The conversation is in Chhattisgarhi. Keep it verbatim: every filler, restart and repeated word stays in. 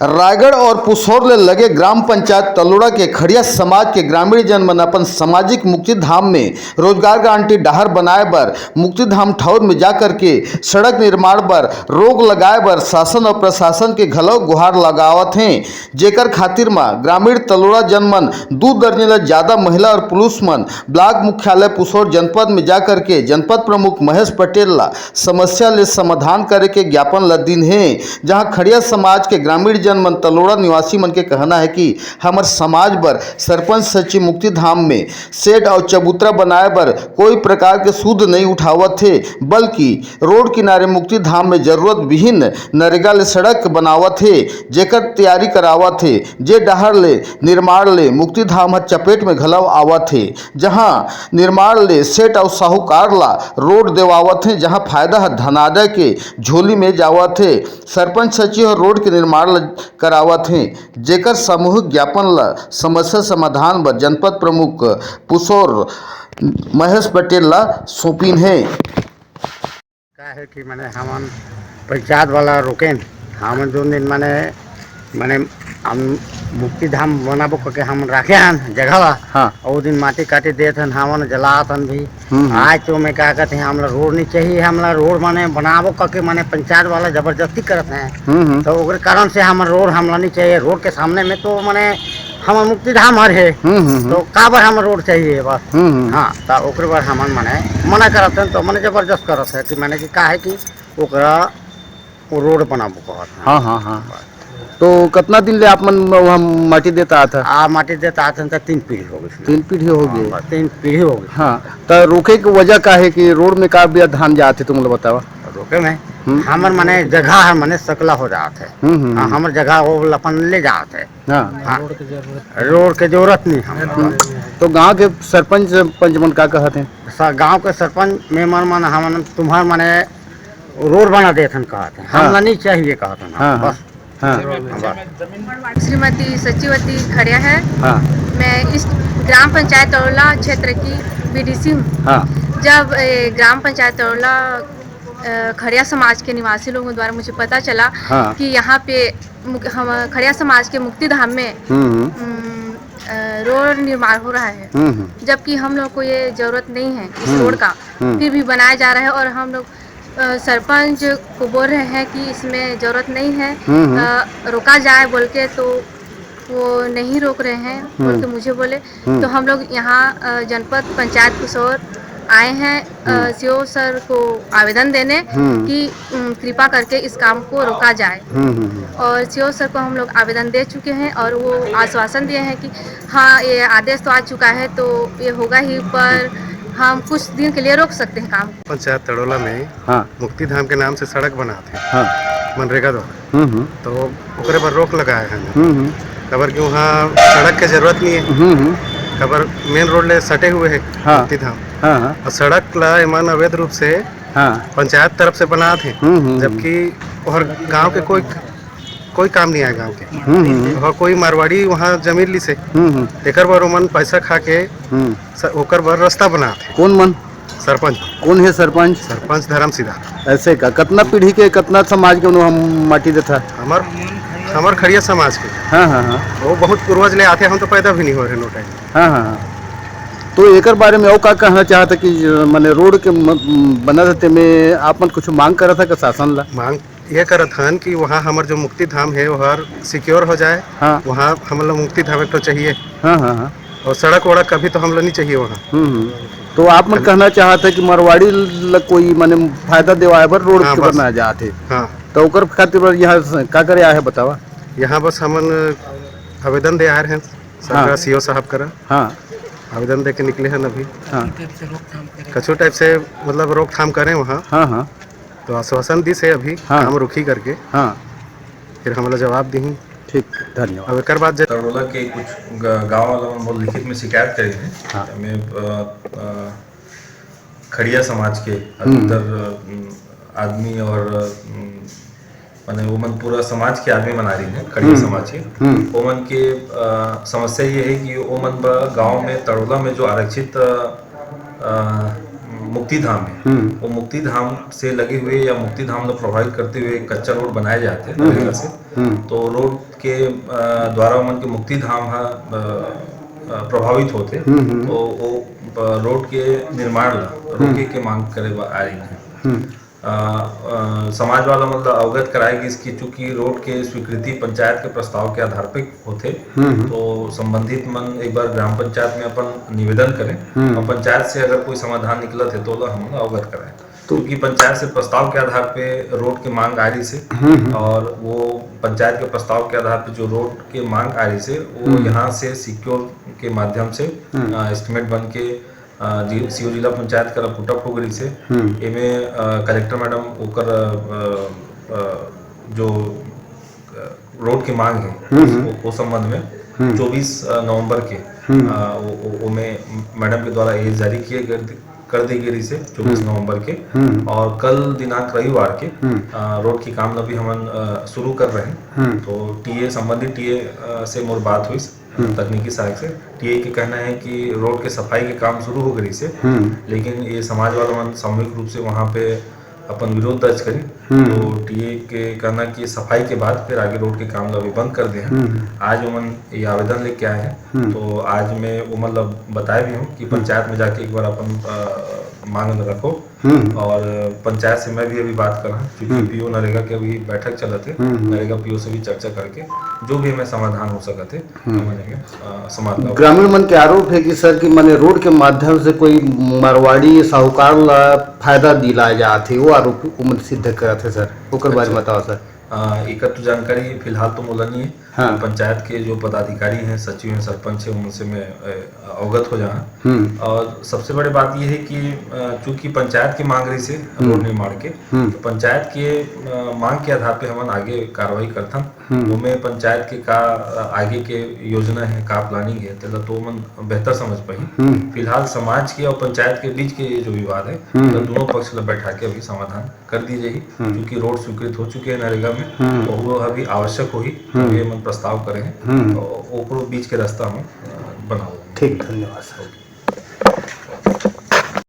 रायगढ़ और पुसौर ले लगे ग्राम पंचायत तलोड़ा के खड़िया समाज के ग्रामीण जन मन अपन सामाजिक मुक्ति धाम में रोजगार गारंटी डहर बनाए बर मुक्ति धाम ठौर में जाकर के सड़क निर्माण बर रोक लगाए बर शासन और प्रशासन के घलो गुहार लगावत हें, जेकर खातिर म ग्रामीण तलोड़ा जन मन दू दर्जन ले ज्यादा महिला और पुरुष मन ब्लॉक मुख्यालय पुसौर जनपद में जाकर के जनपद प्रमुख महेश पटेल ला समस्या ले समाधान करे के ज्ञापन ल दीन हे, जहां खड़िया समाज के ग्रामीण जन मन तलोड़ा निवासी मन के कहना है कि हमर समाज बर सरपंच सचिव मुक्ति धाम में शेड और चबूतरा बनाए बर कोई प्रकार के सूद नहीं उठावत हे, बल्कि रोड किनारे मुक्ति धाम में जरूरत विहीन नरेगा ले सड़क बनावत हे, जेकर तैयारी करावत हे, जे डहर ले निर्माण ले मुक्ति धाम ह चपेट में घलव आवत हे, जहां निर्माण ले सेठ अउ साहूकार ला रोड देवावत हे, जहां फायदा ह धनादय के झोली में जावत हे। सरपंच सचिव ह रोड के निर्माण ल करावत हे, जेकर सामूहिक ज्ञापन ल समस्या समाधान बर जनपद प्रमुख पुसौर महेश पटेल ला सौंपिन हे। का है कि माने हमन पंचायत वाला रोकेन, हमन जोन दिन माने, माने हम मुक्ति धाम बनाबो करके हम राखे हन जगह ला। हाँ। और वो दिन माटी काटी देत हन, हमन जलात हन भी। हम्म, हम्म। आज तो मैं का कहते हैं, हमला रोड नहीं चाहिए, हमला रोड माने बनाबो करके माने पंचायत वाला जबरदस्ती करत हैं। हम्म, हम्म। तो ओकर कारण से हमर रोड हमला नहीं चाहिए, रोड के सामने में तो माने हमर मुक्ति धाम हर हे। हम्म, हम्म, हम्म। तो काबर हमर रोड चाहिए बस। हम्म, हम्म। हाँ, तो ओकर बर हमन माने मना करत हन, तो माने जबरदस्त करत है कि माने कि का है कि ओकरा वो रोड बनाबो कहत हैं। हाँ, हाँ, हाँ। तो कितना दिन ले आप मन वहाँ माटी देता आता? आ माटी देता आते हैं तो तीन पीढ़ी हो गई। तीन पीढ़ी हो गई? हाँ, बस तीन पीढ़ी हो गई। हाँ, तो रोके के वजह का है कि रोड में का व्यवधान जात है, तुम लोग बतावा। रोके में हम्म। हमर माने जगह है, माने सकला हो जात है। हम्म, हम्म, हाँ, हम्म। हमर जगह वो लपन ले जात है। हाँ। हाँ। रोड के जरूरत नहीं हमर। हम्म। तो गांव के सरपंच, पंच मन का कहत हैं? स-, गांव के सरपंच मेमर मन हमन तुम्हार माने रोड बना देत हन कहत हैं। हाँ। हमला नहीं चाहिए कहत हैं। हाँ, हाँ। बस। हाँ। बस। श्रीमती सचिवती खड़िया है। हाँ। मैं इस ग्राम पंचायत तरोला क्षेत्र की बीडीसी हूँ। हाँ। जब, ए, ग्राम पंचायत तरोला, अ, खड़िया समाज के निवासी लोगों द्वारा मुझे पता चला हाँ। कि यहाँ पे मुक-, हम खड़िया समाज के मुक्ति धाम में, हम्म, हम्म। उम, अ, रोड निर्माण हो रहा है, हम्म, हम्म। जबकि हम लोग को ये जरूरत नहीं है इस हम्म, रोड का, हम्म। फिर भी बनाया जा रहा है और हम लोग, अ, सरपंच को बोल रहे हैं कि इसमें जरूरत नहीं है, हम्म, हम्म। अ, रोका जाए बोल के, तो वो नहीं रोक रहे हैं बोल हम्म। के मुझे बोले। हम्म। तो हम लोग यहाँ, अ, जनपद पंचायत पुसौर आए हैं, अ, हम्म। सीओ सर को आवेदन देने हम्म। कि, उम, कृपा करके इस काम को रोका जाए। हम्म, हम्म, हम्म। और सीओ सर को हम लोग आवेदन दे चुके हैं और वो आश्वासन दिए हैं कि हाँ, ये आदेश तो आ चुका है, तो ये होगा ही, पर हम कुछ दिन के लिए रोक सकते हैं काम। पंचायत तड़ोला में हाँ। मुक्ति धाम के नाम से सड़क बनात हे हाँ। मनरेगा द्वारा। हम्म, हम्म। तो ओकरे पर रोक लगाए हैं। हम्म, हम्म। काबर कि वहाँ सड़क के जरूरत नहीं है। हम्म, हम्म। काबर मेन रोड ले सटे हुए है हाँ। मुक्ति धाम। हाँ, हाँ। और सड़क ला एमन अवैध रूप से हाँ। पंचायत तरफ से बनात हे। हम्म, हम्म, हम्म। जबकि ओहर गांव के कोई, कोई काम नहीं आए गांव के। हम्म, हम्म, हम्म। और कोई मारवाड़ी वहाँ जमीन ली से। हम्म, हम्म। एकर बर ओमन पैसा खा के हम्म। स-, ओकर बर रास्ता बनात हे। कौन मन? सरपंच। कौन है सरपंच? सरपंच धर्म सिद्धार्थ। ऐसे का? कितना पीढ़ी के, कितना समाज के उन्हों हम माटी देता? हमर, हमर खड़िया समाज के। हाँ, हाँ, हाँ। वो बहुत पूर्वज ले आते, हम तो पैदा भी नहीं हो रहे नो टाइम। हाँ, हाँ, हाँ। तो एकर बारे में और का कहना चाहता कि, अ, माने रोड के म-, म-, बनत हे, तेमे आप मन कुछ मांग करत हे का शासन ला? मांग ये करत हन कि वहाँ हमर जो मुक्ति धाम है, वहाँ सिक्योर हो जाए। हाँ। वहाँ हम लोग मुक्ति धाम एक ठो चाहिए। हाँ, हाँ, हाँ। और सड़क वड़क कभी तो हम लोग नहीं चाहिए वहाँ। हम्म, हम्म। तो आप मन कहना चाहत हे कि मारवाड़ी ल कोई माने फायदा देवाए बर रोड हाँ, के बस। बनाए जात हे। हाँ। तो ओकर खातिर बर यहाँ स-, का करे आए हे बतावा? यहाँ बस हमन आवेदन दे आए रहे हैं सरकार हाँ। सीओ साहब करा। हाँ। आवेदन दे के निकले हैं अभी। हाँ। कछु टाइप से मतलब रोकथाम करें वहाँ। हाँ, हाँ। तो आश्वासन दिस हे अभी हाँ। काम रुकी करके। हाँ। फिर हमला जवाब दिही। ठीक, धन्यवाद। अब एकर बाद जे तड़ोला के कुछ ग-, गाँव वाला मन मोर लिखित में शिकायत करे हे। हाँ। मैं, अ, अ, खड़िया समाज के हम्म। अधिकतर, अ, आदमी और, अ, माने वो मन पूरा समाज के आदमी मन आ रही हैं, खड़िया हम्म। समाज के। हम्म। वो मन के, अ, समस्या ये है कि वो मन ब-, गाँव में तड़ोला में जो आरक्षित, अ, अ, मुक्ति धाम है, हम्म। वो मुक्ति धाम से लगे हुए या मुक्ति धाम को प्रभावित करते हुए कच्चा रोड बनाए जाते हैं हम्म। नरेगा से। हम्म। तो रोड के, अ, द्वारा ओमन के मुक्ति धाम ह, अ, अ, प्रभावित होथे। हम्म, हम्म। तो वो, अ, रोड के निर्माण ला रोके हम्म। के मांग करे बर आ रही है। हम्म। अ, अ, समाज वाला मन ला अवगत कराए गिस कि चूंकि रोड के स्वीकृति पंचायत के प्रस्ताव के आधार पे होथे, हम्म, हम्म। तो संबंधित मन एक बार ग्राम पंचायत में अपन निवेदन करें हम्म। और पंचायत से अगर कोई समाधान निकलत है, तो ओला हमन ला अवगत कराए। तो क्योंकि पंचायत से प्रस्ताव के आधार पे रोड के मांग आ रही से हम्म, हम्म। और वो पंचायत के प्रस्ताव के आधार पे जो रोड के मांग आ रही से, वो हम्म। यहाँ से सिक्योर के माध्यम से, हम्म। अ, एस्टिमेट बन के, अ, जी, सीओ जिला पंचायत करा पुटअप हो गई से। हम्म। एमे, अ, कलेक्टर मैडम ओकर, अ, अ, जो, अ, रोड के मांग है, हम्म, हम्म। वो, वो संबंध में हम्म। चौबीस, अ, नवंबर के, हम्म। अ, वो, वो, वो में मैडम के द्वारा ये जारी किए गए, कर दी गई से चौबीस हम्म। नवंबर के। हम्म। और कल दिनांक रविवार के, हम्म। अ, रोड के काम ला भी हमन, अ, शुरू कर रहे हैं। हम्म। तो टीए, संबंधित टीए, अ, से मोर बात हुई, हम्म। तकनीकी सहायक से। टीए के कहना है कि रोड के सफाई के काम शुरू हो गई से, हम्म। लेकिन ये समाज वाला मन सामूहिक रूप से वहाँ पे अपन विरोध दर्ज करी। हम्म। तो टीए के कहना कि सफाई के बाद फिर आगे रोड के काम ला भी बंद कर दे हैं। हम्म। आज ओमन ये आवेदन लेके आए हैं। हम्म। तो आज मैं ओमन ला बताए भी हूँ कि हम्म। पंचायत में जाके एक बार अपन, अ, मांग रखो। हम्म। और पंचायत से मैं भी अभी बात करा, क्योंकि हम्म। पीओ नरेगा के अभी बैठक चलत है। हम्म, हम्म। नरेगा पीओ से भी चर्चा करके जो भी हमें समाधान हो सकत है, हम्म। हमन एमे, अ, समाधान। ग्रामीण मन के आरोप है कि सर, कि माने रोड के माध्यम से कोई मारवाड़ी साहूकार ला फायदा दिलाए जात हे, वो आरोप ओमन सिद्ध करत हे सर, ओकर बारे में अच्छा। बताओ सर। अ, एकर तो जानकारी फिलहाल तो मोला नहीं है। हाँ। पंचायत के जो पदाधिकारी हैं, सचिव हैं, सरपंच हैं, उनसे मैं, अ, अवगत हो जाना। हम्म। और सबसे बड़ी बात ये है कि, अ, चूंकि पंचायत की मांग रही से हम्म। रोड निर्माण के, हम्म। तो पंचायत के, अ, मांग के आधार पे हमन आगे कार्रवाई करथन। हम्म। ओमे पंचायत के का, अ, आगे के योजना है, का प्लानिंग है, तेला तो ओमन बेहतर समझ पाही। हम्म। फिलहाल समाज के और पंचायत के बीच के ये जो विवाद है, हम्म। तो दोनों पक्ष ला बैठा के अभी समाधान कर दी जाही, हम्म। क्योंकि रोड स्वीकृत हो चुके हैं नरेगा में, हम्म। और वो अभी आवश्यक होही, हम्म। तभी हमन प्रस्ताव करे हैं, हम्म। और ओकरो बीच के रास्ता हम, अ, बनाओ। ठीक, धन्यवाद सर।